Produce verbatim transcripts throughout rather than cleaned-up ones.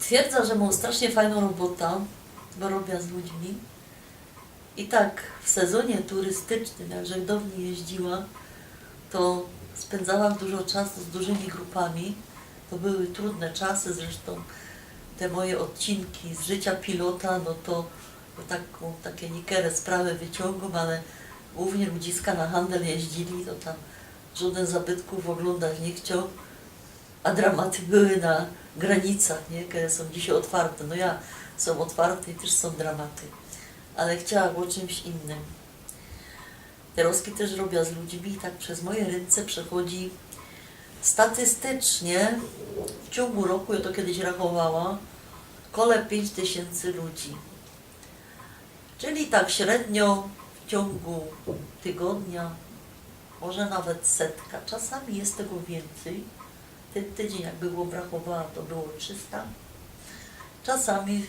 Stwierdzã, że mōm strasznie fajnõ robotã, bo robiã z ludźmi. I tak w sezonie turystycznym, jak żech do nich jeździła, to spędzałam dużo czasu z dużymi grupami. To były trudne czasy, zresztą te moje odcinki z życia pilota, no to, to tak, takie niektóre sprawy wyciągam, ale głównie ludziska na handel jeździli, to tam żaden zabytków oglądać nie chciał. A dramaty były na granicach, nie? Które są dzisiaj otwarte. No ja, są otwarte i też są dramaty. Ale chciałam o czymś innym. Terozki też robiã z ludźmi i tak przez moje ręce przechodzi statystycznie, w ciągu roku, ja to kiedyś rachowała, kole pięć tysięcy ludzi. Czyli tak średnio w ciągu tygodnia może nawet setka. Czasami jest tego więcej. Ten tydzień, jak bym obrachowała, to było trzysta. Czasami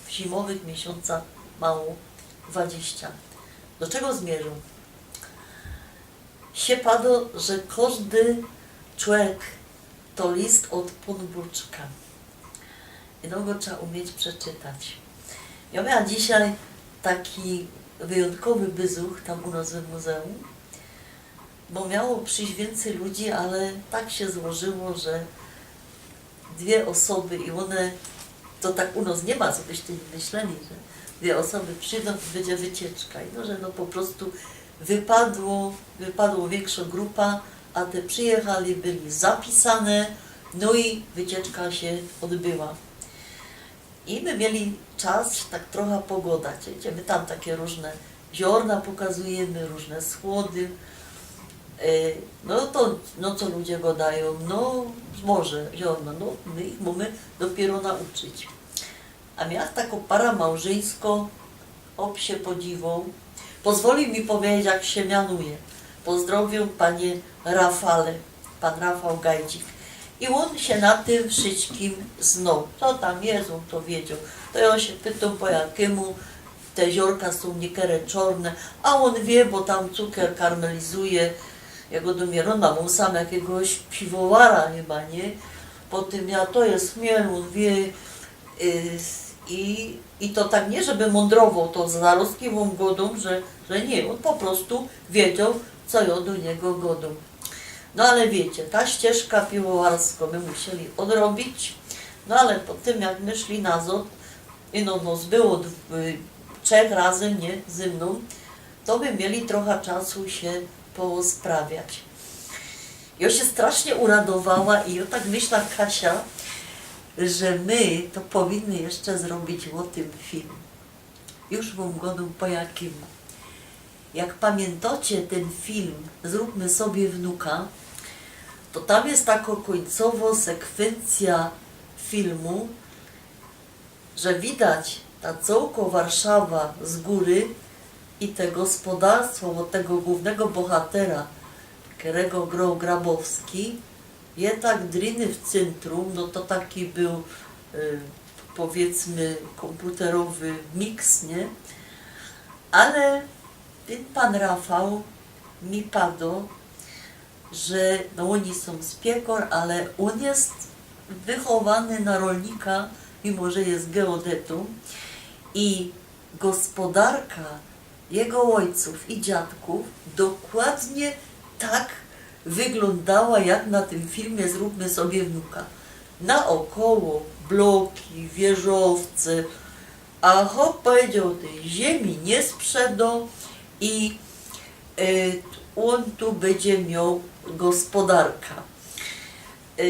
w zimowych miesiącach mało, dwadzieścia. Do czego zmierzam? Sie pado, że kożdy człowiek to list ôd Pōnbōczka. I no go trzeba umieć przeczytać. Ja miałam dzisiaj taki wyjątkowy byzuch tam u nas w muzeum, bo miało przyjść więcej ludzi, ale tak się złożyło, że dwie osoby i one, to tak u nas nie ma, co byście nie myśleli, że dwie osoby przyjdą i będzie wycieczka. I no, że no po prostu wypadło, wypadło większą grupę, a te przyjechali, byli zapisane, no i wycieczka się odbyła. I my mieli czas tak trochę pogodać. Wiecie, my tam takie różne ziarna pokazujemy, różne schody. E, no to, no co ludzie gadają, no może ziarna, no my ich mamy dopiero nauczyć. A miała taką parę małżeńską, chłop się podziwał. Pozwoli mi powiedzieć, jak się mianuje. Pozdrowiam, panie Rafale, pan Rafał Gajdzik. I on się na tym wszystkim znał. Co tam jest, on to wiedział. To ja się pytam, po jakiemu te ziarna są niektóre czarne, a on wie, bo tam cukier karmelizuje. Jego do Mierona, on sam jakiegoś piwowara chyba, nie? Po tym ja, to jest miel, on wie. Y, I, i to tak nie, żeby mądrował, to zarostki mu godą, że, że nie. On po prostu wiedział, co ja do niego godą. No ale wiecie, ta ścieżka piwowarską my musieli odrobić. No ale po tym, jak my szli nazad, i no, no, było d-, y, trzech razem, nie, ze mną, to by mieli trochę czasu się posprawiać. Ja się strasznie uradowała i ja tak myślę, Kasia, że my to powinny jeszcze zrobić o tym film. Już wam godam po jakimu. Jak pamiętacie ten film Zróbmy sobie wnuka, to tam jest taka końcowa sekwencja filmu, że widać ta całkowna Warszawa z góry i te gospodarstwo od tego głównego bohatera, którego grał Grabowski, je tak driny w centrum, no to taki był, y, powiedzmy, komputerowy miks, nie? Ale ten pan Rafał mi padł, że no, oni są z Piekor, ale on jest wychowany na rolnika, mimo że jest geodetą. I gospodarka jego ojców i dziadków dokładnie tak wyglądała, jak na tym filmie Zróbmy sobie wnuka. Naokoło bloki, wieżowce, a chłop powiedział, tej ziemi nie sprzedał i, e, on tu będzie miał gospodarka. E,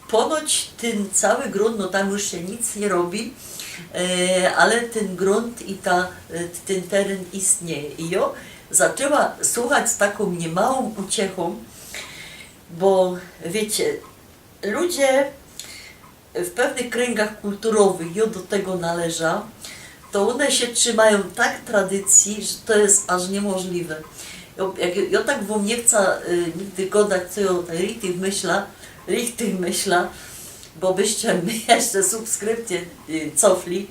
ponoć ten cały grunt, no tam już się nic nie robi, e, ale ten grunt i ta, e, ten teren istnieje. I ja zaczęła słuchać z taką niemałą uciechą, bo wiecie, ludzie w pewnych kręgach kulturowych, ja do tego należa, to one się trzymają tak tradycji, że to jest aż niemożliwe. Ja, jak, ja tak wam nie chcę, y, nigdy gadać, co ja o tej richtig myślę, richtig myślę, bo byście mi jeszcze subskrypcję, y, cofli,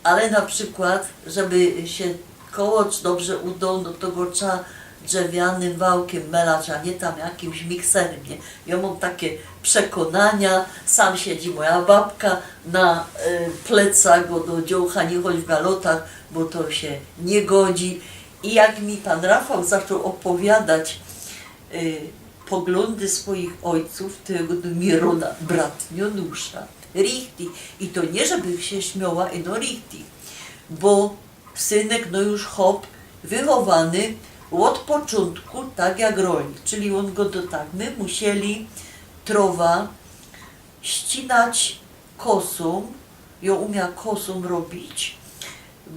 ale na przykład, żeby się kołocz dobrze udał, no to go trzeba drzewianym wałkym melać, a niy tam jakimś mikserym, niy? Jŏ mōm take przekonania, sam siedzi moja babka na y, plecach, go do dziołcha niy chodź w galotach, bo to sie niy godzi. I jak mi pōn Rafał zaczōn ôpowiadać y, poglōndy swoich ôjcōw, to jŏ go do Mirona, brat Janusza. Richtig. I to niy, żebych sie śmioła, ino richtig. Bo synek, no już chop, wychowany ôd poczōntku tak jak rolnik, czyli ôn go do tak, my musieli trŏwa ścinać kosōm, jŏ umia kosōm robić,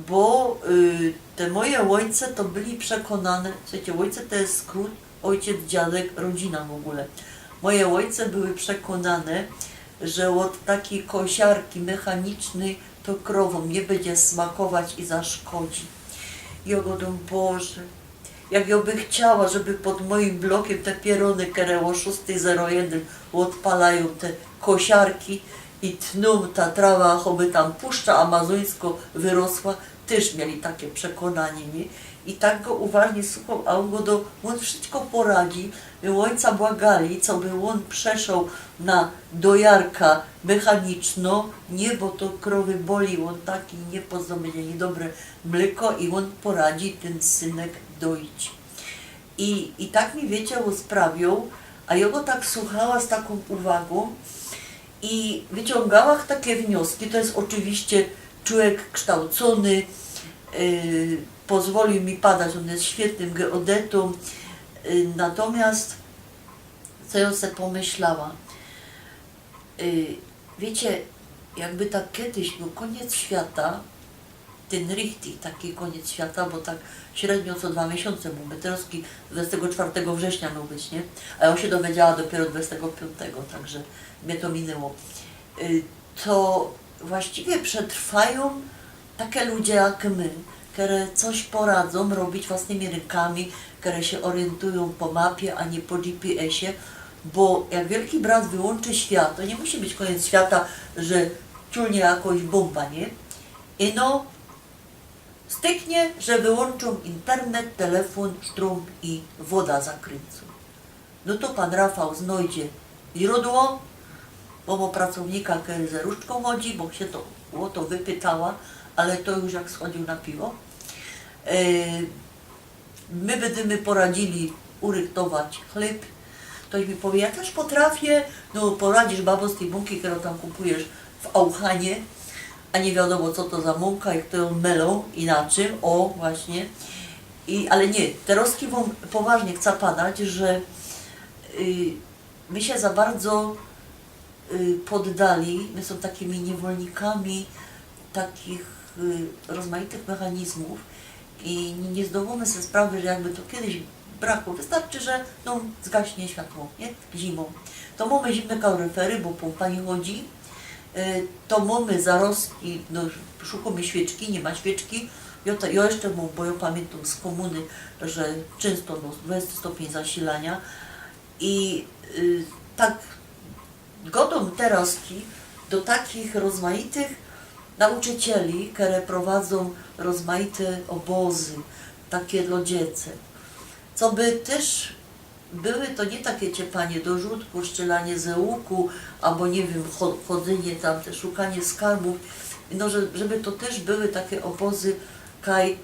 bo y, te moje ôjce to byli przekonane, słuchejcie, ôjce to je skōrōt, ôjciec, dziadek, rodzina w ôgōle. Moje ôjce były przekonane, że ôd takij kosiarki mechanicznyj to krowōm niy bydzie smakować i zaszkodzi. I jŏ godōm, Boże, jak jŏ bych chciała, żeby pod mojim blokym te pierōny, kere ô szōstyj zero jedyn ôdpalajōm te kosiarki i tnōm ta trawa, choby tam puszcza amazōńsko wyrosła, tyż mieli take przekonanie, niy? I tak go uważnie słuchoł, a ôn go do, ôn wszystko poradzi. My ôjca błagali, coby ôn przeszoł na dojarka mechaniczno, niy, bo to krowy boli, ôn taki niy pozna, bydzie niydobre mlyko i ôn poradzi tyn synek doić. I, i tak mi, wiycie, ôsprawiōł, a jŏ go tak słuchała z takōm uwagōm i wyciōngała take wnioski. To je ôczywiście człowiek kształcōny, y, pozwolił mi padać, ôn je świetnym geodetōm. Y, natomiast co jŏ se pomyślała? Y, wiycie, jakby tak kedyś bōł kōniec świata, tyn richtig taki kōniec świata, bo tak średnio co dwa miesiōnce mōmy, terŏzki dwudziestego czwartego września mioł być, niy? A jŏ sie dowiedziała dopiyro dwudziestego piōntego, tak że mie to minęło. Y, to właściwie przetrwajōm take ludzie jak my, kere coś poradzōm robić własnymi rynkami, kere sie ôryntujōm po mapie, a niy po G P S-ie, bo jak Wielki Brat wyłōnczy świat, to niy musi być kōniec świata, że ciulnie jakoś bōmba, niy? Ino styknie, że wyłōnczōm internet, telefōn, sztrōmp i woda zakryncōm. No to pōn Rafał znojdzie źrōdło, bo mŏ pracownika, kery ze rōżdżkōm chodzi, bo sie to ô to wypytała, ale to już jak schodziōł na piwo. E, my bydymy poradzili urychtować chlyb. Ktoś mi powiy, jŏ tyż potrafię, no poradzisz, babo, z tyj mōnki, kerõ tam kupujesz w Auchanie, a niy wiadōmo, co to za mōnka i kto jã melōł i na czym, ô, właśnie. I, ale niy, terŏzki wōm poważnie chcã padać, że y, my sie za bardzo y, poddali, my sōm takimi niywolnikami takich y, rozmaitych mechanizmōw i niy, niy zdŏwōmy se sprawy, że jakby to kedyś brakło. Wystarczy, że no, zgaśnie światło, niy? Zimōm. To mōmy zimne kaloryfery, bo pōmpa niy chodzi. Y, to mōmy zarostki, no, szukōmy świyczki, niy ma świyczki. Jŏ, to, jŏ jeszcze mōm, bo jŏ pamiyntōm z kōmuny, że czynsto, no, dwudziesty stopiyń zasilaniŏ. I y, tak godōm terŏzki do takich rozmaitych nauczycieli, kere prowadzōm rozmaite ôbozy, take dlŏ dziecek. Co by tyż były to niy take ciepanie do rzutku, strzelanie ze łuku, abo niy wiym, cho-, chodzynie tam, te szukanie skarbōw, no, że, żeby to tyż były take ôbozy, kaj,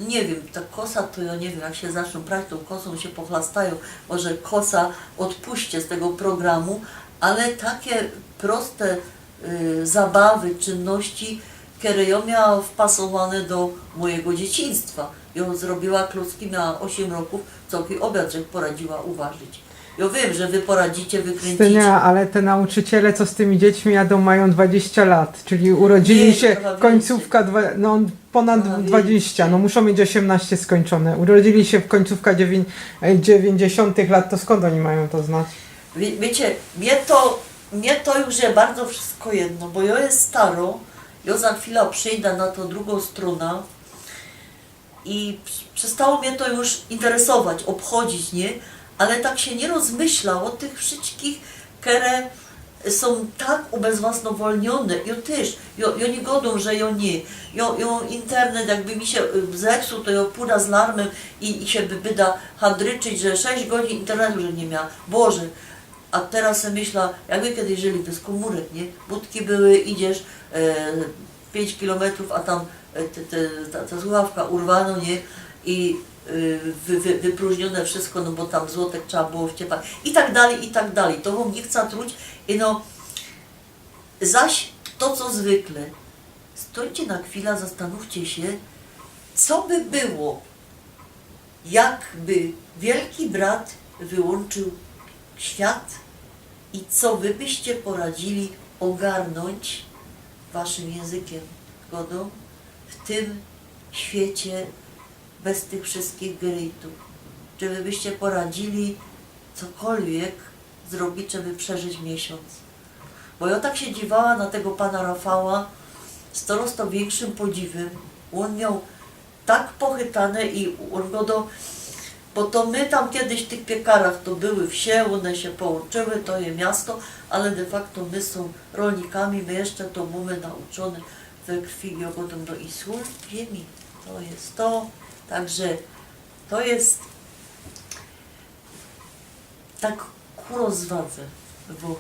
niy wiym, ta kosa to jŏ niy wiym, jak sie zaczōm prać tōm kosōm, sie pochlastajōm, może kosa ôdpuście z tego programu, ale take proste y, zabawy, czynności, kere jŏ miała wpasowane do mojigo dzieciństwa. Jŏ zrobiła klocki, miała ôziym rokōw, cołki ôbiad żech poradziyła uwarzić. Jŏ wiym, że wy poradzicie, wykryncycie. Stynia, ale te nauczyciele, co z tymi dziećmi jadōm, majōm dwadzieścia lat, czyli urodzili sie końcówka dwa-, no, ponad dwadzieścia, no, muszōm mieć ôziymnaście skończone. Urodzili sie w końcówka dziewię-, e, dziewięćdziesiątych lat, to skąd oni mają to znać? Wie-, wiycie, mie to, mie to już je bardzo wszystko jedno, bo jŏ je starŏ, jŏ za chwila przejda na to drugõ strōna i prz-, przestało mie to już interesować, ôbchodzić, niy? Ale tak sie niy rozmyśla ô tych wszystkich, kere Sōm tak ubezwłasnowolniōne, jo tyż, jo, jo niy godōm, że jo niy, jo, jo internet jakby mi sie, y, zepsuł, to jo pōda z larmym i, i sie by, byda handryczyć, że sześć godzin internetu, że niy miała. Boże, a teroz se myśla, jak my kejś żyli bez kōmōrek, niy? Budki były, idziesz, e, piyńć kilometrōw, a tam, e, te, te, ta, ta słuchawka urwano, niy? I, y, wy, wy, wyprōżniōne wszystko, no bo tam złotek trzeba było wciepać i tak dalij, i tak dalij. To wōm niy chca truć, i no, zaś to, co zwykle. Stońcie na chwila, zastanōwcie sie, co by było, jakby wielki brat wyłōnczył świat i co wy byście poradzili ôgarnōńć waszym jynzykym, godōm, w tym świecie bez tych wszystkich gryjtōw. Czy wy byście poradzili cokolwiek zrobić, żeby przeżyć miesiōnc? Bo jo tak sie dziwała na tego pana Rafała z coroz to wiynkszym podziwym. Ôn mioł tak pochytane i ôn godo, bo to my tam kejś w tych piykarach to były wsie, ône sie połōnczyły, to je miasto, ale de facto my sōm rolnikami, my jeszcze to mōmy nauczōne we krwi, jo godōm, no i sól ziymia, to je to. Także to je tak ku rozwadze, bo